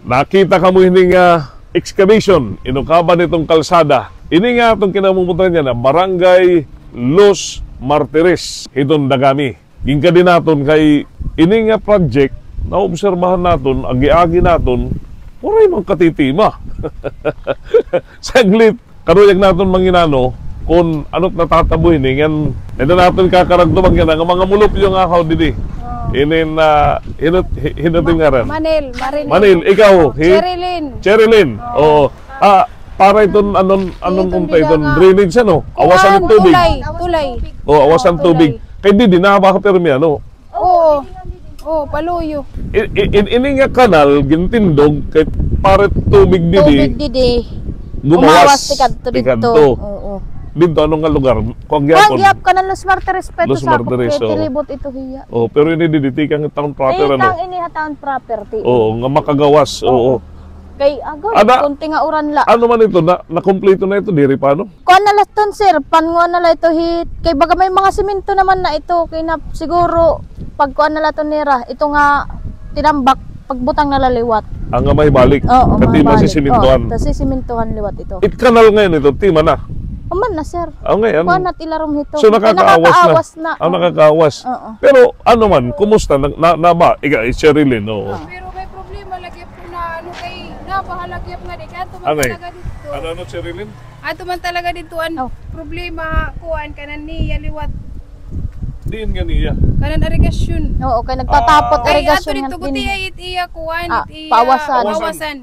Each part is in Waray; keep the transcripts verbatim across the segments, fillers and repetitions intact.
Nakita kamo ini nga excavation, inukaban hiton kalsada. Ini nga aton kinamumutan yana, Barangay Los Martires, hiton Dagami. Ginkadi naton kay ini nga project, naobserbahan naton, agi-agi naton, waray man katitima. Saglit, karuyag naton manginano kon ano it natatabo ini, ngan, ito naton kakaragduman nga mga mulupyo nga ahaw didi. Oh. Ini na, hino it, hi-, hino it Ma-, ngaran? Manil, Marinil. Manil, ikaw, Oh, hi? Cherilyn. Cherilyn. Oh. Oo. Ah, para iton, anon, anon Iton unta iton, bida nga. Drainage, ano? Kuan, awasan it tubig. Tulay, tulay. Oh, awasan Oh, tubig. Tulay. Kay didi, nahaba ka pirmi, ano? Oo. Oo, paluyo. I-, i-, in-, ini nga kanal, gintindog, kay para it tubig didi, Tubig didi. gumawas Gumawas tikadto didto. tikadto. Oo. Didto, ano nga lugar? Kuan Kuan gyapon. gyap ka ng Los Martires pa ito Los sa Martires, Cavite, oo. Libot ito hiya. Oh, pero ini didi, tikang town proper, ano? Tikang ini ha town property. Oo, nga makagawas, Oo. oo. Kay, agoy, Ada, konti nga uran la. Ano man ito? Na, nakumpleto na ito? Diri pa, no? Kuan na la ton, sir. Panguan na la ito hit. Kay baga may mga simento naman na ito. Kay na, siguro, pagkuan na la ton nira. Ito nga tinambak, pagbutang na la liwat. Ang nga may balik. Oo, Kati may balik. masisementohan. Oo, tas sisementohan liwat ito. It kanal ngayon ito, tima na. Aman na, sir. Ah, ngayon. Kuan na, ilarom hito. So, Kay nakakaawas na. nakakaawas na. Ah, Oo. nakakaawas. Oo. Pero, ano man, kumusta? Na, na, na ba? Ika, Cherilyn, oo. Oo. Pero may problema lagi po na ano kay napahalagyan nga di. Kaya ito man Anay. talaga dito. Ano, ano, Cherilyn? Ato man talaga dito an Oh. problema, kuan, kanan niya liwat. Diin nga niya? Kanan irigasyon. Oo, kay nagtatapot Ah. Kay irigasyon ato dito, nga guti kini. ay it iya, kuan, Ah, it iya pawasan. Pawasan.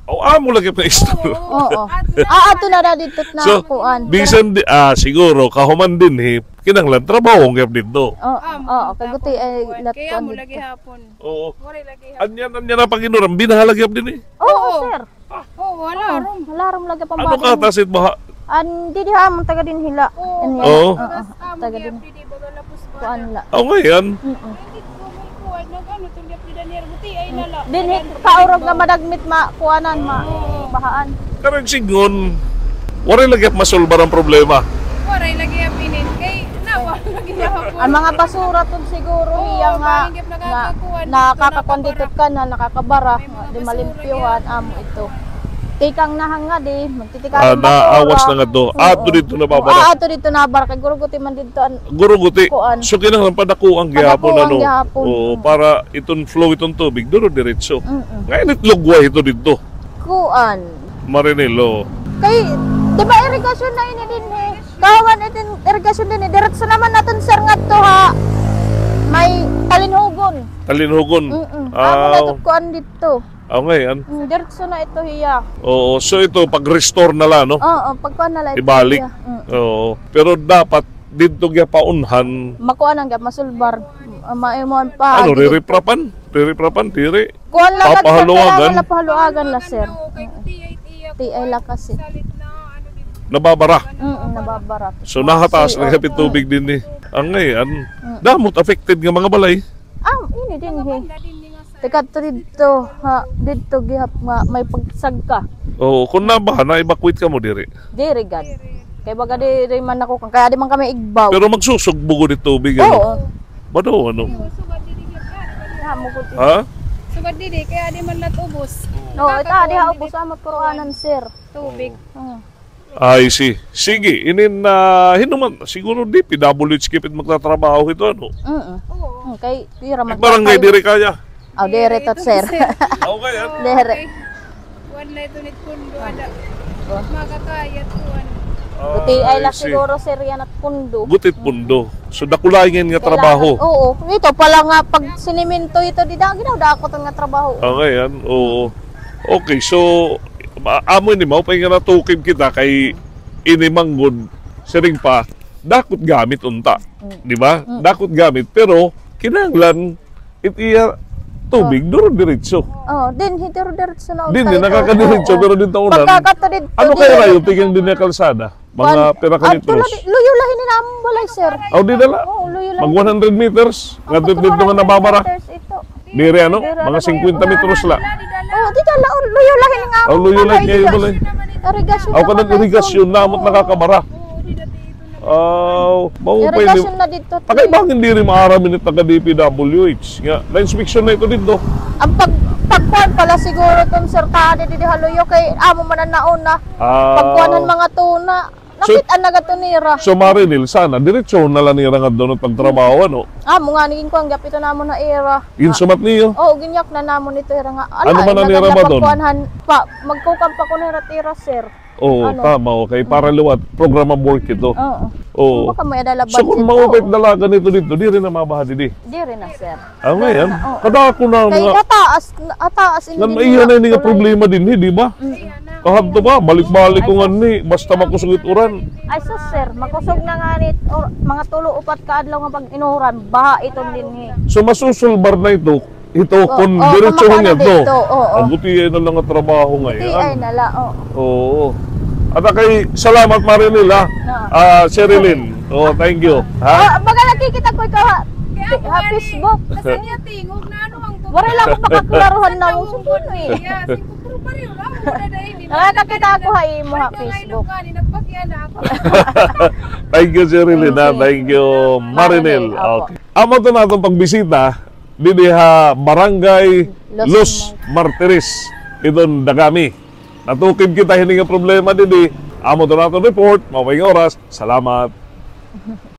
Aw, amo lagi pa istorya. Oo. Oo. Ato na. Ah, ato na ra dito na So, kuan. bisan di, ah, siguro, kahuman dinhi, kinahanglan trabaho ang gap dito. Oo, Amo, oo, kay guti tapos ay kuan. Kaya latkuan mo dito. lagi hapon. Oo. Waray lagi hapon. Anyan, anyan na pag-inuran, binahalag gap din eh. Oo, Oo. sir. Oo, wala Oo, ron. wala ron lagi Ano pambaling. ka, tasit baha? An, di, di, amon taga dinhi la. Oo, Anyan, Oo. oo, taga taga dinhi. dinhi. Di, di, baga lapos ba Kuan na. la. Aw, ngayon. Mm-mm. Hindi ko may kuwan, nag-ano, itong yapli Daniel, buti ay nala. Dinhi, Ayan, kaurog nga ba? madagmit, ma, kuanan, ma, Oo. bahaan. Karag sigon, waray lagi masulbar ang problema. Waray lagi ang pinin. Kay, nawa, lagi ang Ang mga basura ton siguro Oo, niya nga, parang gip nga nakakakuan dito, nakakakuan dito nakakabara. ka na, nakakabara, May mga di basura malimpyuhan, yan. amo ito. Tikang nahangad eh, magtitikang Ah, yung basura. naawas na nga to. Oo. Ato dito nababara. Ah, ato dito nabara. Kay guruguti man dito an Guruguti. kuan. So, kinahanglan padakuan gihapon, Padakuan ano? gihapon. Oo, Mm. para iton flow, iton tubig, duro diretso. Mm-mm. Nga init lugway ito dito. Kuan. Marinilo. Kay, di ba irigasyon na ini dinhi? Kahuman iton irigasyon dinhi. Diretso naman naton, sir, ngadto ha may Talinhugon. Talinhugon. Mm-mm. Amo na Ah. ito kuan dito. Aw, ngayon. Mm, diretso na ito hiya. Oo, so ito, pag-restore na la, no? Oo, pagkuan na la ito Ibalik. hiya. Mm. Oo. Pero dapat didto gya paunhan. Makuan ang gya, masulbar. Ah, maimuan pa. Ano, didto. ririprapan? Ririprapan, diri. Kuan la, Papahaluagan? kailangan la pahaluagan la, sir. Kay T I, T I, T I la kasi. Nababara. Mm, nababara. So, nahataas Kasi, na gihapon oo. tubig dinhi. Ang ngayon, Mm. damo it affected nga mga balay. Ah, ini dinhi. Tikadto didto, ha, didto gihap nga may pagsagka. Oo, kun nabaha, na-evacuate kamo diri? Diri gad. Kay baga diri man ako, kay adi man kami igbaw. Pero magsusugbo gud it tubig, ano? Oo. Bado, ano? Damo gud. Ha? Sugad didi, kay adi man la it ubos. Oo, ita, adi ha ubos, amo it kuan, sir. Tubig. Oo. Oo. I see. Sige, inin, ah, hinuman, siguro D P W H gihap it magtatrabaho hito, ano? Mm-mm. Oo. Mm, kay pira man Barangay tayo. diri kaya? Aw, diri to, sir. Aw, kaya? Diri. Kuan la ito nit pundo, ada. Makakaya, kuan. Ah, Guti ay la I see. siguro, sir, yana it pundo. Guti it pundo. So, dakulayan nga Kailangan, trabaho. oo. Ito pala nga, pag siniminto ito, di da, ginawdakot nga trabaho. Okay, yan. Oo. Okay, so, ma-, amo ini, maupay nga natukib kita kay ini man gud, siring pa, dakot gamit unta. Mm. Di ba? Mm. Dakot gamit, pero kinahanglan it iya tubig, Oh. duro diretso. Oh, dinhi, duro diretso na Dinhi, unta ito. nakakadiretso, Oo. pero dito unan. Pagkakato dito, Ano dito. kaya rayo, tingin din niya kalsada? Mga Kuan, pira ka ah, metros? tula di, luyo la hini namon balay, sir. Aw, di na la. Oo, luyo la Mag hini. one hundred meters. Nga Aw, dito, dito nga nababara. two hundred meters ito. Diri, ano? Diri, Mga ano, cinquenta mga metros la. Oo, di na la, oh, luyo la hini nga Aw, luyo la balay, hini dito. balay. Irigasyon Aw, naman kanang na ito. irigasyon na, amo't Oo. nakakabara. Aw, maupay ni Irigasyon na dito. Takay bangin diri maaram ini taga D P W H. Nga, na-inspeksyon na ito dito. Ang pag, Pagkuan pa la siguro ton, sir, ta didi ha luyo kay amo man an nauna. Ah. Pagkuan han mga tuna. So, nakit-an na gad to nira. So, Marinel, sana diretso na la nira ngadto pagtrabaho, ano? Amo ngani ginkuan gihap ito namon ha ira. Ginsumat niyo? Oo, ginyaknan namon ito ira nga. Ano man an ira madon? Pagkuan han, pa, magkukam pa kuno hira ha ira, sir. Oo, tama, okay. Para liwat, program of work ito. Oo. Oo. Baka may adala budget. So, kon maupay dalagan ito didto, diri na mabaha didi? Diri na, sir. Ah, ngay-an? Oo. Kadako na. Kay mga hataas, hataas ini. Ngan iya na ini nga problema dinhi, di ba? Mm. Kahadto pa, balik-balik ko ngani, basta makusog it uran. Ay, sus, sir, makusog na ngani, or, mga tulo, upat ka adlaw nga pag-inuran, baha iton dinhi. So, masusulbar na ito, ito, kon diretsohon niya to. Oo, oo. Ang gutiay na la nga trabaho ngay-an. Gutiay na la, oo. Oo. At kay, salamat, Marinel, ha? Ah, Sherilyn. Oh, thank you. Ha? Ah, baga nakikita ko ikaw ha, ha Facebook. Waray la ako makaklarohan na mo. Nakakita ako ha imo ha Facebook. Thank you, Sherilyn, ha? Thank you, Marinel. Okay. Amo to na atong pagbisita didi ha Barangay Los Martires, iton Dagami. Natukib kita hini nga problema didi. Amo to na atong report. Maupay nga oras. Salamat.